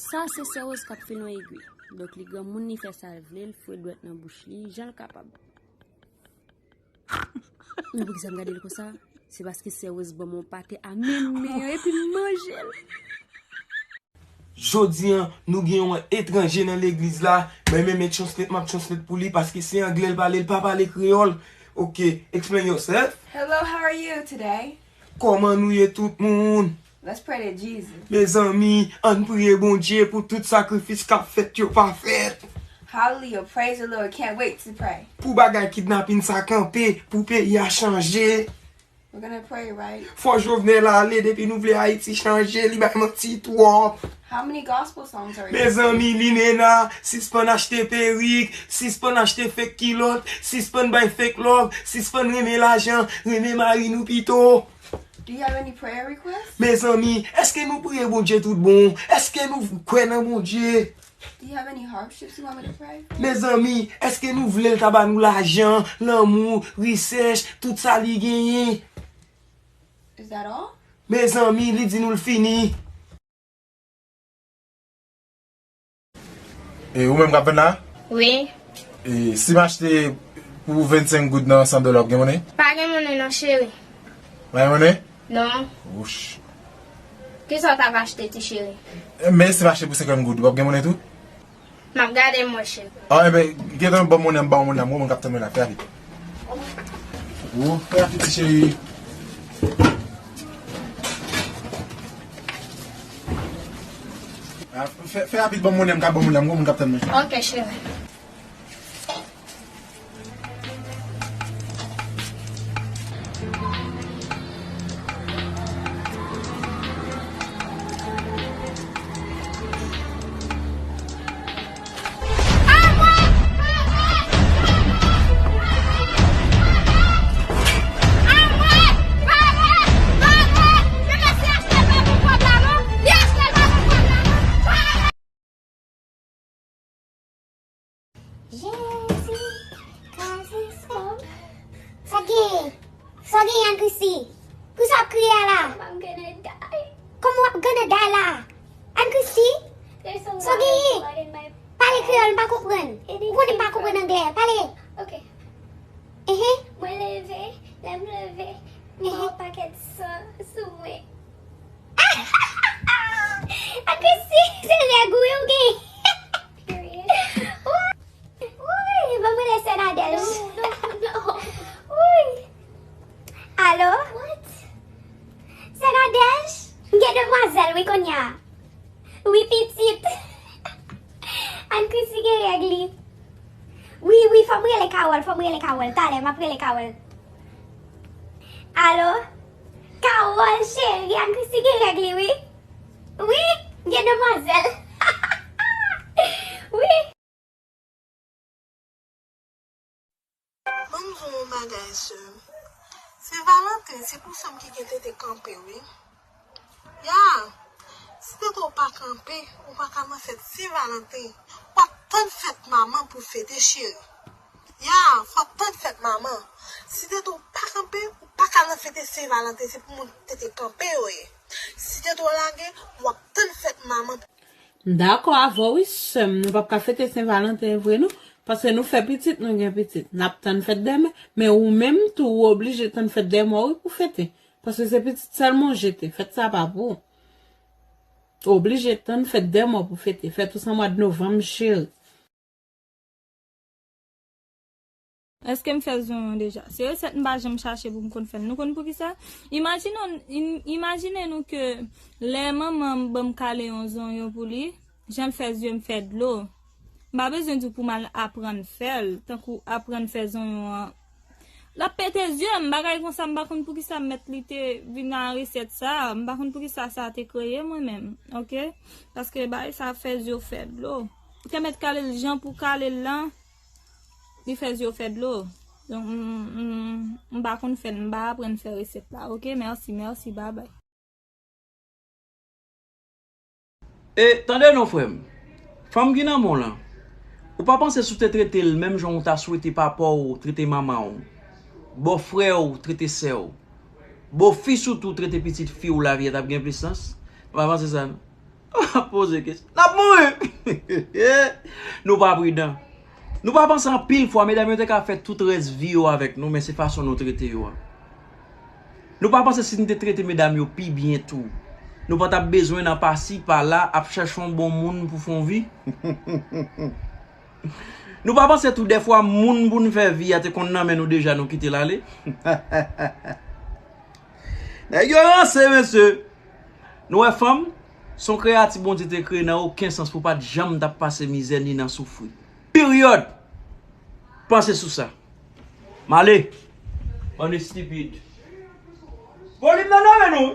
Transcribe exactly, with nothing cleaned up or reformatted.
Sa se Sè Woz k ap fil yon egwi. Donk li granmoun, li fè sa l vle, l foure dwèt nan bouch li jan l kapab. Men poukisa m gade l konsa? Se paske Sè Woz ban m yon pate a men men an epi m manje l. Jodi a, nou gen yon etranje nan legliz la. Mwen menm e translate, m ap translate pou li, paske se anglè l pale, l pa pale kreyòl. Ok, explain yourself. Hello, how are you today? Kòman nou ye tout moun? Let's pray to Jesus. Mezanmi, ann priye Bondye pou tout sakrifis k ap fèt yo pa fèt. Hallelujah, praise the Lord. Can't wait to pray. Pou bagay kidnapin sa kanpe, pou peyi a chanje. We're gonna pray, right? Fò Jovenel ale, depi nou vle Ayiti chanje, li bay manti twòp. How many gospel songs are you? Mezanmi, limena, sispann achte perik, sispann achte fake kilòt, sispann bay fake love, sispann renmen lajan, renmen mari nou pito. Do you have any prayer requests? Mezanmi, èske nou priye Bondye tout bon? Èske nou kwè nan Bondye? Do you have any hardships you want me to pray? Mezanmi, èske nou vle l ta ba nou lajan, lanmou, richès, tout sa li genyen? Is that all? Mezanmi, li di nou l fini. E ou menm k ap vann la? Wi. E si m achte pou vennsenk goud nan san dola, w ap gen monnen? Pa gen monnen non, cheri. Pa gen monnen? Non. Wouch. Kisa w ta va achte, ti cheri? E, men si m achte pou senkant goud, w ap gen monnen tou? M ap gade m wè, cheri. A, enben, gentan ban m monnen, m ba w monnen, m gon moun k ap tann mwen la, fè rapid. Ou, fè rapid, ti cheri. A, fè, fè rapid, ban m monnen, m ka ban w monnen, m gon moun k ap tann mwen. Ok, cheri. Jezi, Krasis, Bondye. Sa gen? Sa gen, Ann Kristi? Poukisa w ap kriye a la? Mama, I'm gonna die. Kòman w ap gonna die la? Ann Kristi? There's a lot of blood in my... Sa gen? Pale kreyòl, m pa konprann. Ou konnen m pa konprann anglè. Pale. Ok. Ehe. Mwen leve, lè m leve, m wè yon pakèt san sou mwen. Ann Kristi, se règ ou wi ou gen. Period. Wi, ban m rele sè Nadège. No, no, no. Wi. Alo? What? Sè Nadège? M gen demwazèl wi kounye a. Wi, pitit. Ann Kristi gen règ li. Wi, wi, fò m rele Carole, fò m rele Carole. Talè, m ap rele Carole. Alo? Carole, cheri, Ann Kristi gen règ li, wi. Wi, gen demwazèl. Wi. Ban m di w yon bagay, sè m. Sen Valanten, se pou sè m ki gen tete kanpe, wi. Ya, si tete w pa kanpe, ou pa ka nan fèt Sen Valanten. W ap tann fèt manman pou fete, cheri. Ya, fò w tann fèt manman. Si tete w pa kanpe, ou pa ka nan fete Sen Valanten. Se pou moun tete kanpe yo ye. Si tete w lage, w ap tann fèt manman. M dakò avè w wi, sè m. Nou p ap ka fete Sen Valanten vre non, paske nou fè pitit, nou gen pitit. N ap tann fèt dèmen, men ou menm tou, ou oblije tann fèt dèmò wi pou fete. Paske se pitit sèlman w jete. Fèt sa pa pou ou. Ou oblije tann fèt dèmò pou fete. Fèt ou se mwa de novanm, cheri. Èske m fè zonyon deja? Se resèt m pa janm chache pou m konn fè l. Nou konn poukisa? Imajine, im-, imajine nou ke lè manman m ban m kale yon zonyon pou li, jan l fè zye m fè dlo. M pa bezwen di w pou m al aprann fè l, tankou aprann fè zonyon an. L ap pete zye m, bagay konsa, m pa konn poukisa mèt li te vin a resèt sa, m pa konn poukisa sa te kreye mwen menm, oke? Paske bagay sa fè zye w fè dlo. Ou te mèt kale l jan pou kale l lan, li fè zye w fè dlo. Donk, m, m, m pa konn fè l, m pa aprann fè resèt la, oke? Mèsi, mèsi, babay. E, tande non, frè m. Fanm ki nan men w lan, ou pa panse si w te trete l menm jan w ta swete papa w trete manman w, bòfrè w trete sè w, bòfis ou tou trete pitit fi w, lavi a t ap gen plis sans? Ou pa panse sa, non? Poze kesyon. N ap mouri. Nou pa pridan. Nou pa panse anpil fwa medam yo te ka fè tout rès vi yo avèk nou, men se fason nou trete yo a. Nou pa panse si nou te trete medam yo pi byen tou, nou pa t ap bezwen nan pasi pala ap chèche yon bon moun pou fè yon vi? Nou pa panse tou dèfwa moun pou n fè vi a te konn nan men nou deja, nou kite l ale? Nèg yo ranse, mesye. Nou wè fanm, se yon kreyati Bondye te kreye nan okenn sans pou pa t janm t ap pase mizè ni nan soufri. Peryòd. Panse sou sa. M ale. Bann estipid. Volim nan nan men nou.